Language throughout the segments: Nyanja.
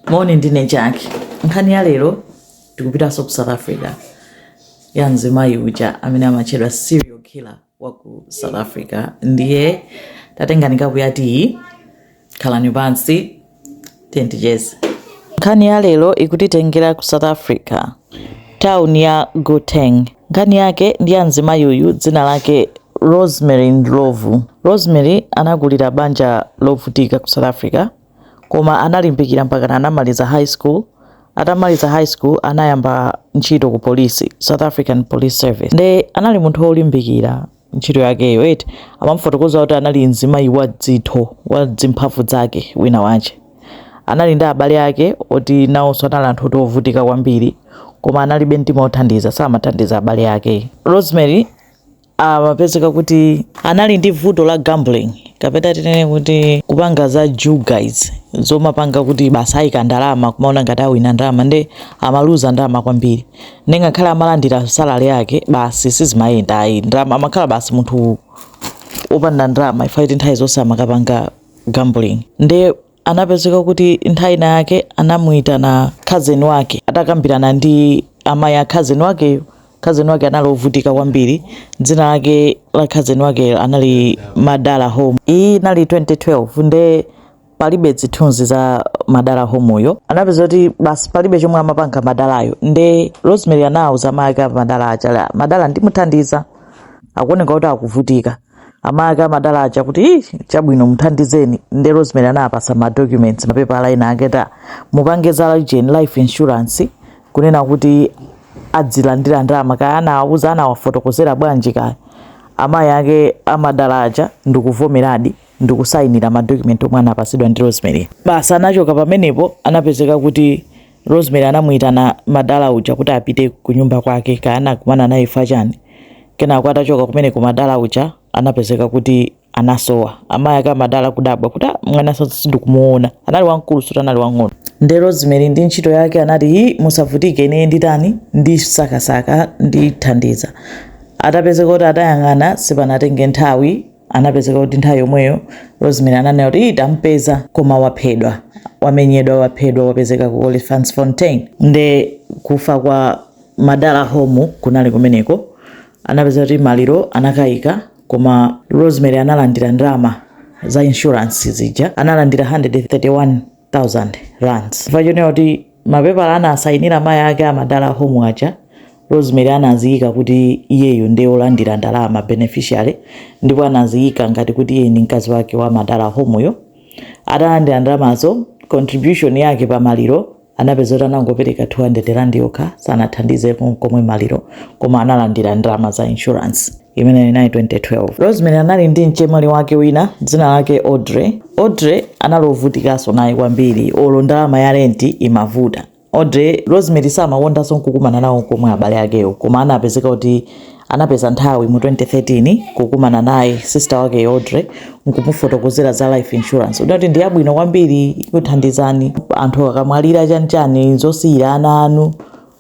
Moni, ndine Jack. Nkhani ya lero tikupitanso ku South Africa, ya mzimayi uja amene amatchedwa serial killer wa ku South Africa. Ndiye tatengani kapu ya tiyi, khalani pansi, ticheze. Nkhani ya lero ikutitengera ku South Africa, town ya Gauteng. Nkhani yake ndi ya mzimayi uyu, dzina lake Rosemary Ndlovu. Rosemary anakulira banja lovutika ku South Africa, koma analimbikira mpaka anamaliza high school. Atamaliza high school, anayamba ntchito ku polisi, South African Police Service. Nde anali munthu wolimbikira ntchito yakeyo eti. Amamufotokoza kuti anali mzimayi wa dzitho, wa dzimphamvu zake. Wina wache anali ndi abale ake oti nawonso anali anthu oti ovutika kwambiri, koma analibe mtima othandiza, samathandiza abale ake. Rosemary amapezeka kuti anali ndi vuto la gambling, kapena tinene kuti kupanga za jugays, zomapanga kuti basi ayika ndalama, kumaona ngati awina ndalama, nde amaluza ndalama kwambiri. Nde ngakhale amalandira salary yake, basi sizimayenda ayi, ndalama amakhala basi munthu opanda ndalama, ifa kuti nthawi zonse amakapanga gambling. Nde anapezeka kuti nthawi ina yake anamuyitana cousin wake. Atakambirana ndi amayi a cousin wake, cousin wake anali ovutika kwambiri. Dzina lake la cousin wake anali Madala Home. Iyi inali 2012, nde palibe zithunzi za Madala Homeyo. Anapeza kuti basi palibe chomwe amapanga Madalayo. Nde Rosemary anawuza amayi ake a Madala aja, "Madala ndimuthandiza, akuoneka kuti akuvutika." Amayi ake a Madala aja kuti, "Ii, chabwino, muthandizeni." Nde Rosemary anapasa ma documents, mapepala ena ake, ta mupange za gen life insurance, kunena kuti adzilandira ndalama. Kaya anawuza, anawafotokozera bwanji kaya, amayi ake amadala aja ndikuvomeradi, ndikusayinira ma document omwe anapasidwa ndi Rosemary. Basi, anachoka pamenepo. Anapezeka kuti Rosemary anamuyitana Madala uja kuti apite ku nyumba kwake, kaya anakumana naye ifa chani. Kenako atachoka kumeneko, Madala uja anapezeka kuti anasowa. Amayi ake amadala kudabwa kuti, "Ah, mwana sindikumuona." Anali wamkulu, suti anali wang'ono. Nde Rosemary ndi ntchito yake anati, "Hi, musavutike, ine nditani, ndisakasaka, ndithandiza." Atapezeka kuti atayang'ana, sipanatenge nthawi, anapezeka kuti nthawi yomweyo Rosemary ananena kuti, "Ii, tampeza, koma waphedwa, wamenyedwa, waphedwa, wapezeka ku Olifantsfontein." Nde kufa kwa Madala Home kunali kumeneko. Anapeza kuti maliro anakayika, koma Rosemary analandira ndalama za insurance zija, analandira 131,000 rands, chifukwa chonena kuti mapepala anasayinira mayi ake amadala Home aja, Rosemary anaziyika kuti iyeyo ndiye olandira ndalama, beneficiary, ndipo anaziyika ngati kuti iye ndi mkazi wake wa Madala Homeyo. Atalandira ndalamazo, contribution yake pa maliro anapeza kuti anangopereka 200 rand yokha, sanathandize komwe maliro, koma analandira ndalama za insurance. Imene inali 2012. Rosemary anali ndi mchemwali wake wina, dzina lake Audrey. Audrey anali ovutikanso naye kwambiri, olo ndalama ya renti imavuta Audrey. Rosemary samakondanso nkukumana nawo komwe abale akewo, koma anapezeka kuti anapeza nthawi mu 2013 kukumana naye sister wake Audrey, nkumufotokozera za life insurance, kuti ndi yabwino kwambiri, ikuthandizani anthu akamwalira, chanichani, zosiyira ana anu.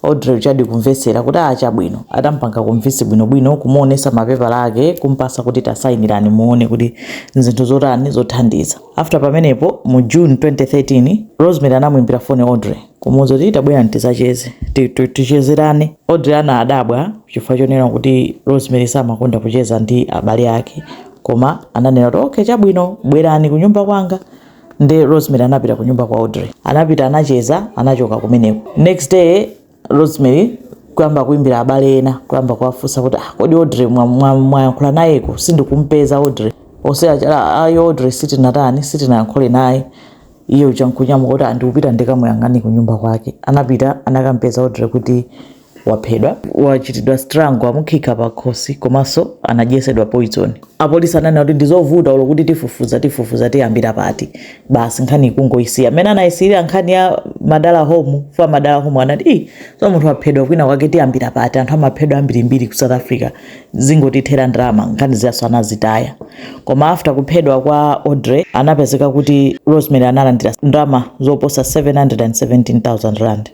Audrey uchadi kumvetsera kuti, "Ah, chabwino." Atampanga convince bwinobwino, kumuonesa mapepala ake, kumpasa kuti, "Tasayinirani muone kuti zinthu zotani zothandiza." After pamenepo, mu June 2013, Rosemary anamuimbira foni Audrey kumuwuza kuti, "Tabwera tizacheze, tichezerane." Audrey ana adabwa chifukwa chonena kuti Rosemary samakonda kucheza ndi abale ake, koma ananena kuti, "Okay, chabwino, bwerani kunyumba kwanga." Ndi Rosemary anapita kunyumba kwa Audrey, anapita, anacheza, anachoka kumeneko. Next day Rosemary kuyamba kuimbira abale ena, kuyamba kuwafunsa kuti, "Ah, kodi Audrey mwayankhula nayeko? Sindikumpeza Audrey." Ose ayi, Audrey sitinatani, sitinayankhule naye. Iye uja nkunyamuka kuti andikupita ndikamuyang'ane kunyumba kwake. Anapita, anakampeza Audrey kuti waphedwa, wachitidwa strangle, amukhika pa khosi, komanso anadyetsedwa poison. Apolisi ananena kuti ndizovuta ulo kuti tifufuza, tifufuza, tiyambira pati? Basi, nkhani ikungoyisiya mmene anayisiyira nkhani ya Madala Home fa. Madala Home anati, "Ii, so munthu waphedwa kwina kwake, tiyambira pati? Anthu amaphedwa ambirimbiri ku South Africa, zingotithera ndalama." Nkhani ziyaso anazitaya. Koma after kuphedwa kwa Audrey, anapezeka kuti Rosemary analandira ndalama zoposa 717,000 rand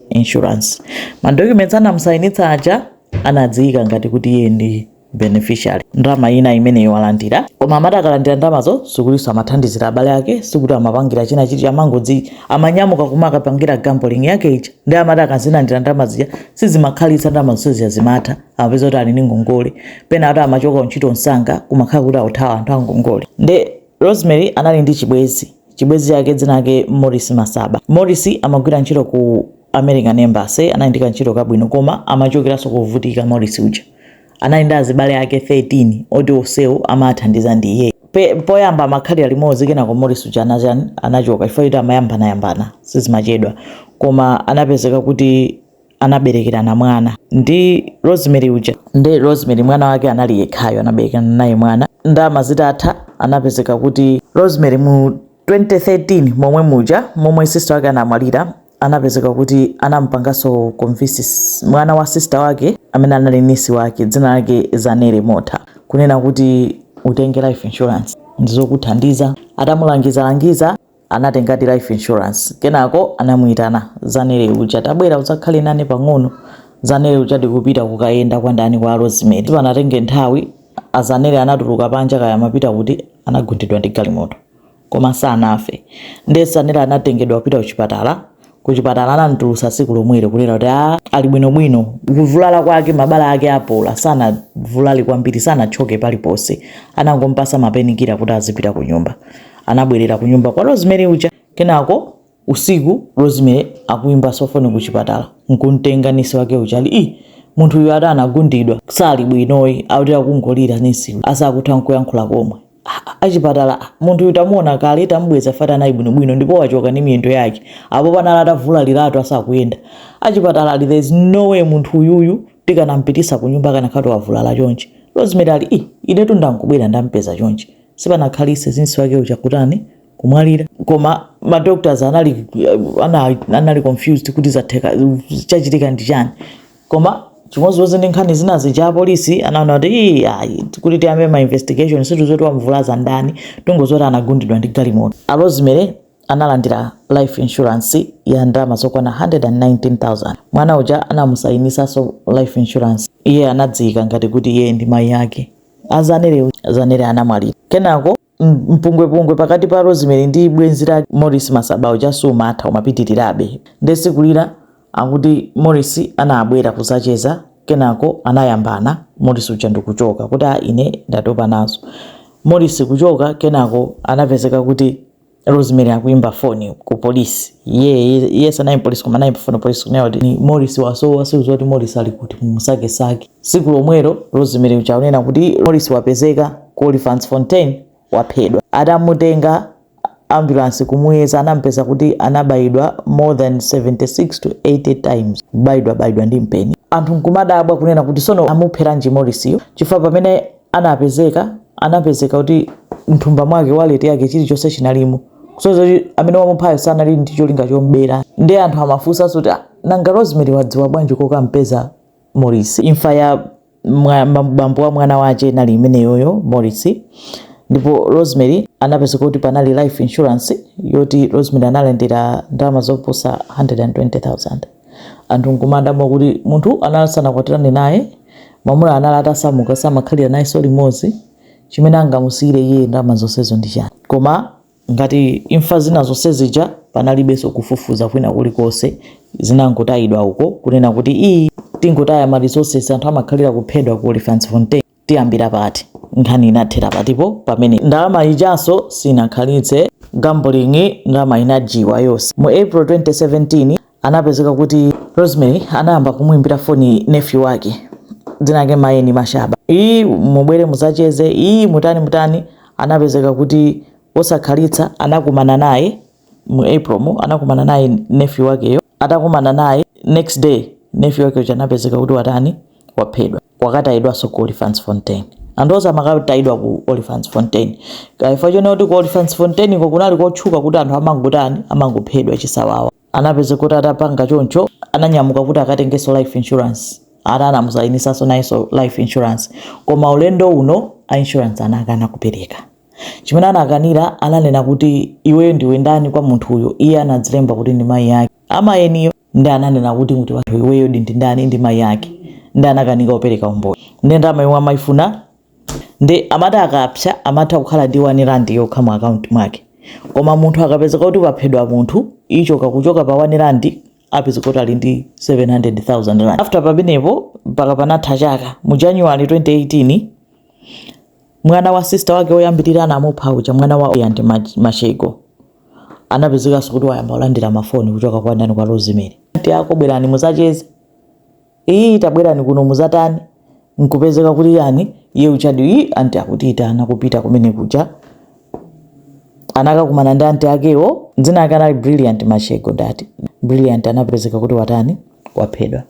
insurance. Ma documents anamusayinitsa aja anadziyika ngati kuti iye ndi Beneficiary. Ndalama ina imeneyo walandira, koma amati akalandira ndalamazo sikutinso amathandizira abale ake, sikuti amapangira china chiti, amangodzi amanyamuka kumakapangira gambling yake ija. Ndi amati akazilandira ndalama zija sizimakhalitsa, ndalama zonse zija zimatha, amapeza kuti ali ndi ngongole. Pena ati amachoka ntchito msanga, kumakhala kuti akuthawa anthu angongole. Nde Rosemary anali ndi chibwezi, chibwezi chake dzina lake Morris Masaba. Morris amagwira ntchito ku American Embassy, anali ndi kantchito kabwino, koma amachokeranso kuvutika. Morris uja anali ndi azibale ake 13 oti onsewo amathandiza ndi iye. Poyamba amakhalira limodzi, kenako Morris uja anachani, anachoka chifukwa choti amayambanayambana, sizimachedwa. Koma anapezeka kuti anaberekerana mwana ndi Rosemary uja. Ndi Rosemary mwana wake anali yekhayo, anaberekerana naye mwana. Ndalama zitatha, anapezeka kuti Rosemary mu 2013 momwe muja, momwe sister wake anamwalira, anapezeka kuti anampanganso convince mwana wa sister wake amene anali niece wake, dzina lake Zanele Motha, kunena kuti utenge life insurance, ndizokuthandiza. Atamulangizalangiza, anatengadi life insurance. Kenako anamuyitana Zanele uja, "Tabwera udzakhale nane pang'ono." Zanele uja ndikupita kukayenda kwa ndani? Kwa Rosemary. Panatenge nthawi, aZanele anatuluka panja, kaya amapita kuti, anagundidwa ndi galimoto koma sanafe. Ndiye Zanele anatengedwa kupita kuchipatala. Kuchipatala anamtulusa tsiku lomwelo, kunena kuti a ali bwinobwino, kuvulala kwake, mabala ake apola, sanavulale kwambiri, sanachoke paliponse. Anangompasa ma painkiller kuti azipita ku nyumba. Anabwerera ku nyumba kwa Rosemary uja. Kenako usiku Rosemary akuimba foni kuchipatala, nkumtenga niece wake uja, ali i munthu uyu ati anagundidwa, sali bwinoyi, akuti akungolira niece, asakutha nkuyankhula komwe. Ah, achipatala, "Ah, munthu uyu tamuona kale, tamubweza fati anali bwinobwino ndipo wachoka ndi miyendo yake apo, panali atavulaliratu, asakuyenda." Achipatala ali, "There is no way munthu uyuyu tikanampitisa ku nyumba akanakhala wavulala chonchi." Rosemary ali, "I inetu ndankubwera ndampeza chonchi." Sipanakhalise niece wake uja kutani? Kumwalira. Koma ma doctors anali confused kuti zatheka, chachitika ndi chani. Koma chimodzimodzi ndi nkhani zina zija, apolisi anaona kuti, "Ii, ayi, kuti tiyambe ma investigation situzoti wamvulaza ndani, tungozoti anagundidwa ndi galimoto." A Rosemary analandira life insurance ya ndalama zokwana 119,000. Mwana uja anamusayinisanso life insurance, iye anadziyika ngati kuti iye ndi mayi ake aZanele. Zanele anamwalira. Kenako mpungwepungwe pakati pa Rosemary ndi bwenzi lake Morris Masaba uja sumatha, umapitirirabe. Ndi tsiku lina akuti Morris anabwera kuzacheza, kenako anayambana, Morris uja ndikuchoka kuti, "Ah, ine ndatopa nazo." Morris kuchoka, kenako anapezeka kuti Rosemary akuimba foni ku polisi. Iye sanayimba polisi, koma anayimba foni polisi kunena kuti ni Morris wasowa, sikuzoti Morris ali kuti, mumusakesake. Tsiku lomwelo Rosemary uja akunena kuti Morris wapezeka ku Olifantsfontein, waphedwa. Atamutenga ambulance kumuyeza, anampeza kuti anabayidwa more than 76 to 80 times, kubayidwa bayidwa ndi mpeni. Anthu nkumadabwa kunena kuti sono amupheranji Morrisiyo? Chifukwa pamene anapezeka, anapezeka kuti mthumba mwake, wallet yake, chilichonse chinalimo, kusonyeza kuti amene wamuphayo sanali ndi cholinga chombera. Ndi anthu amafunsanso kuti, "Ah, nanga Rosemary wadziwa bwanji kokampeza Morris?" Imfa ya bambo wa mwana wace inali imeneyoyo, Morris. Ndipo Rosemary anapeza kuti panali life insurance yoti Rosemary analandira ndalama zoposa 120,000. Anthu nkumadabwa kuti munthu anali naye, mwamuna anali atasamuka, samakhalira nayenso limodzi, chimene angamusiyire iye ndalama zonsezo ndi chani? Koma ngati imfa zina zonse zija, panalibenso kufufuza kwina kulikonse, zinangotayidwa uko, kunena kuti iyi tingotaya ma resources, anthu amakhalira kuphedwa ku Olifantsfontein, tiyambira pati? Nkhani inathera patipo pamene ndalama ichanso sinakhalitse, gambling, ndalama inajiwa yonse. Mu April 2017 anapezeka kuti Rosemary anayamba kumuimbira foni nephew wake, dzina lake Mayeni Mashaba, "Iyi mubwere muzacheze, iyi mutani mutani." Anapezeka kuti wosakhalitsa anakumana naye mu April mu, anakumana naye nephew wakeyo. Atakumana naye, next day nephew wake uja anapezeka kuti watani? Waphedwa, wakatayidwanso ku Olifantsfontein. Anthu onse amakatayidwa ku Olifantsfontein kaifa chone kuti ku Olifantsfontein ko kunali kotchuka kuti anthu amangotani? Amangophedwa chisawawa. Anapeza kuti atapanga choncho, ananyamuka kuti akatengenso life insurance, ata anamusayinisanso nayenso life insurance, koma ulendo uno a insurance anakana kupereka. Chimene anakanira, ananena kuti, "Iweyo ndiwe ndani kwa munthu uyo?" Iye anadzilemba kuti ndi mayi ake amayeniyo. Ndi ananena kuti iweyo ndi ndani? Ndi mayi ake. Ndi anakanika kupereka umboni. Ndi ndalama yomwe amaifuna, ndi amati akapsa amatha kukhala ndi 1 rand yokha mu akaunti mwake, koma munthu akapezeka kuti waphedwa munthu, ichoka kuchoka pa 1 rand apezeka kuti ali ndi 700,000 rand. After pamenepo, mpaka panatha chaka, mu January 2018, mwana wa sister wake woyambirira anamupha uja, mwana wa Brilliant Mashego, anapezekanso kuti wayamba kulandira mafoni kuchoka kwa ndani? Kwa Rosemary. "Auntie ako, bwerani muzacheze, iyi tabwerani kuno muzatani." Nkupezeka kuti yani, iye uchadi iyi auntie akutiitana. Kupita kumene kuja, anakakumana ndi auntie akewo, dzina ake anali Brilliant Mashego. Ndati Brilliant anapezeka kuti watani? Waphedwa.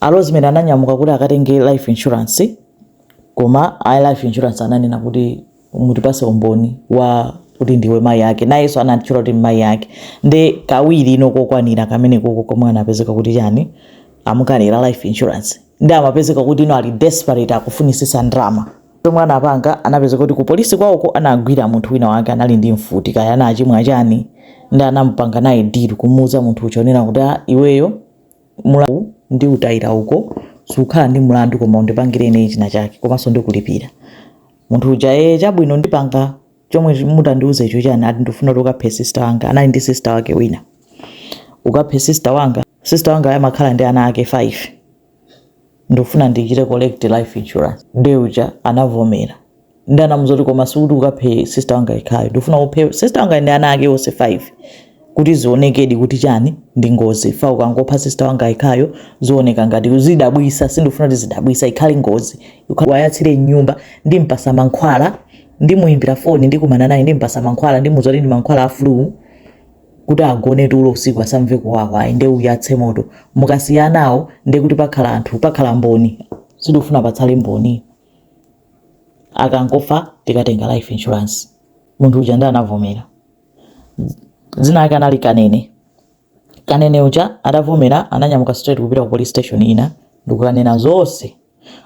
A Rosemary ananyamuka kuti akatenge life insurance, koma a life insurance ananena kuti mutipase umboni wa kuti ndiwe mayi ake. Nayenso anatchula kuti mayi ake. Ndi kawiri ino kokwanira kamene koko komwe anapezeka kuti chani, amukanira life insurance. Ndi amapezeka kuti ino ali desperate, akufunisisa ndalama. Chomwe anapanga, anapezeka kuti ku polisi kwawoko anagwira munthu wina wake anali ndi mfuti, kaya anachimwa chani, ndi anamupanga naye deal, kumuuza munthu uja onena kuti, "Ah, iweyo mulandu ndi utayira uko, sukhala ndi mlandu, koma undipangire ine china chake, komanso ndikulipira." Munthu uja, "Ee, chabwino, ndipanga chomwe mutandiuza icho." "Chani?" Ati, "Ndifuna kuti ukaphe sister wanga." Anali ndi sister wake wina. "Ukaphe sister wanga. Sister wanga amakhala ndi ana ake 5. Ndifuna ndichite collect life insurance." Ndi uja anavomera. Ndi anamuza kuti, "Koma sikuti ukaphe sister wanga ikhayo, ndifuna uphe sister wanga ndi ana ake onse 5, kuti zionekedi kuti chani, ndi ngozi. Fa ukangopha sister wanga ikhayo, zioneka ngati zidabwisa. Sindifuna kuti zidabwisa, ikhale ngozi. Wayatsire nyumba, ndimpasa mankhwala, ndimuyimbira foni, ndikumana naye, ndimpasa mankhwala, ndimuza kuti ndi mankhwala a flu, kuti agone tulo usiku, asamve kuwawa. Ayi, nde uyatse moto. Mukasiyanawo, nde kuti pakhala anthu, pakhala mboni. Sindifuna patsale mboni. Akangofa, tikatenga life insurance." Munthu uja ndi anavomera. Dzina ake anali Kanene. Kanene uja atavomera, ananyamuka straight kupita ku police station ina ndikukanena zonse.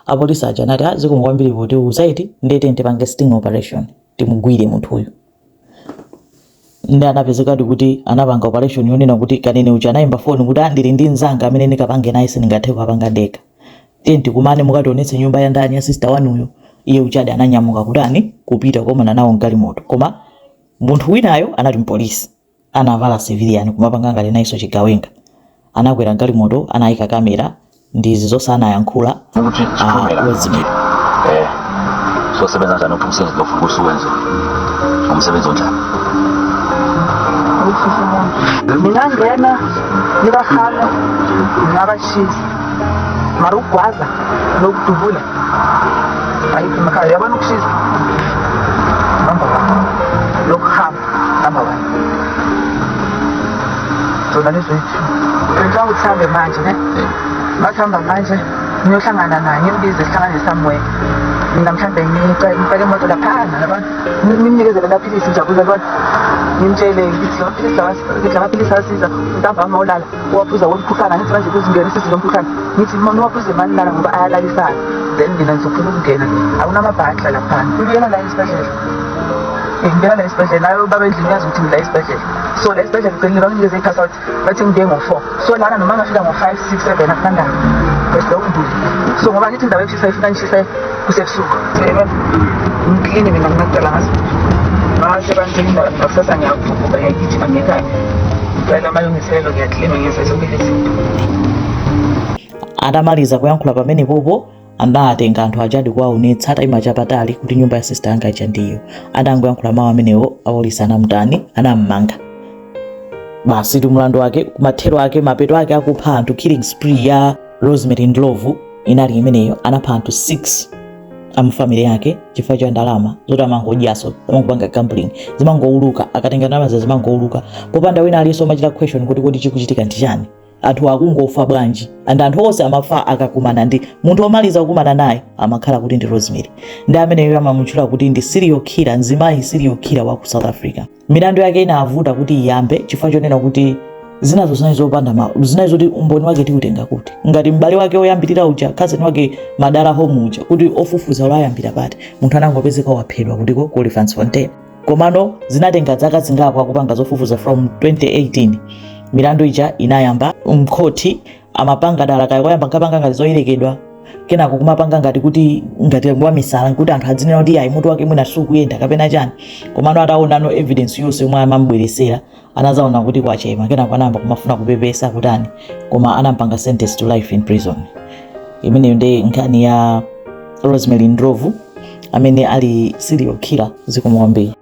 Apolisi aja anati, "Ah, zikomo kwambiri poti uzaiti, ndete tipange sting operation, timugwire munthuyu." Ndi anapezekadi kuti anapanga operation yonena kuti Kanene uja anayimba foni kuti, "Ah, ndili ndi mzanga amene ndikapange naye, sindingathe kukapanga ndekha. Tiye tikumane, mukationetse nyumba ya ndani, ya sister wanuyo." Iye uchadi ananyamuka kutani, kupita kukomana nawo mgalimoto. Koma munthu winayo anali mpolisi, anavala civilian, kumapanga ngati nayenso chigawenga. Anakwera galimoto, anayika kamera, ndizi zonse anayankhula. Ukuthi siphumela. Rosemary. Sosebenza njani? Uphi umsebenzi lo ufuna usuwenze? Umsebenzi onjani? Ukushisa umuntu, ngingangena ngibahame, ngingabashisa, mara ukugwaza nokudubula ayikho emakhaya. Yabona, ukushisa number one, lokuhamba number one, zona lezo yi-two. Ngicabanga ukuthi sihambe manje, ne? Masihamba manje, ngiyohlangana naye, ngimbize, sihlangane somewhere. Mina mhlambe ngifake imoto laphana, yabona, ngimnikezele amaphilisi, njabulo, yabona, ngimtshele ngithi la maphilisi lawa, ngithi la maphilisi asiza ntambama ulala uwaphuza womkhuhlane. Angithi manje kuzingena isizini lomkhuhlane. Ngithi niwaphuze mani lala, ngoba ayalalisana. Then mina ngizofuna ukungena, akunamabhakla laphana. Ngibuyela la esibhedlela. Ngibuyela la esibhedlela nayo, baba endlini yazi ukuthi ngila esibhedlela. So la esibhedlela ngicelile banginikeze i-consult, bathi ngibuye ngo-4. So lana noma ngafika ngo-5, 6, 7, akunandaba, bese lokhu ngibuye. So ngoba ngithi indawo ekushisa ifuna ngishise kusebusuku, ngikline mina. Nginakuqala ngazi ngase bantwini ngakusasa, ngiyavuka, ngiyagijima ngiyekhaya, ngicela amalungiselelo, ngiyaklima, ngenza zonke lezi zinto. Atamaliza kuyankhula pamenepopo, anatenga anthu ajadi kuwaonetsa atayima chapatali kuti nyumba ya sister anga ija ndiyo. Atangoyankhula mawu amenewo, apolisi anamutani? Anammanga basi. Ti mlandu wake, kumathero ake, mapeto ake akupha anthu, killing spree ya Rosemary Ndlovu inali imeneyo. Anapha anthu 6 amufamily yake chifukwa cha ndalama zoti amangodyaso, amangopanga gambling, zimangouluka. Akatenga ndalama zimangouluka popanda wina aliyense omachita question kuti kodi chikuchitika ndi chani, anthu akungofa bwanji? And anthu onse amafa akakumana ndi munthu omaliza kukumana naye amakhala kuti ndi Rosemary. Ndi ameneyo amamutchula kuti ndi serial killer, mzimayi serial killer wa ku South Africa. Milandu yake inavuta kuti iyambe chifukwa chonena kuti zinazo zinali zopanda zinali zoti umboni wake tiutenga kuti? Ngati m'bale wake woyambirira uja, cousin wake Madala Home uja, kuti ofufuza ulayambira pati? Munthu anangopezeka waphedwa kutiko? Ku Olifantsfontein. Komano zinatenga zaka zingapo akupanga zofufuza. From 2018 milandu ija inayamba mkhoti. Amapanga dala kaya koyamba nkapanga ngati zoyerekedwa, kenako kumapanga ngati kuti ngati wamisala, kuti anthu adzinena kuti ayi, mutu wake mwina sukuyenda kapena chani. Komano ataona no evidence yonse yomwe amamubweresera, anazaona kuti kwachema. Kenako anayamba kumafuna kupepesa kutani, koma anampanga sentence to life in prison. Imeneyo ndi nkhani ya Rosemary Ndlovu amene ali serial killer. Zikomo kwambiri.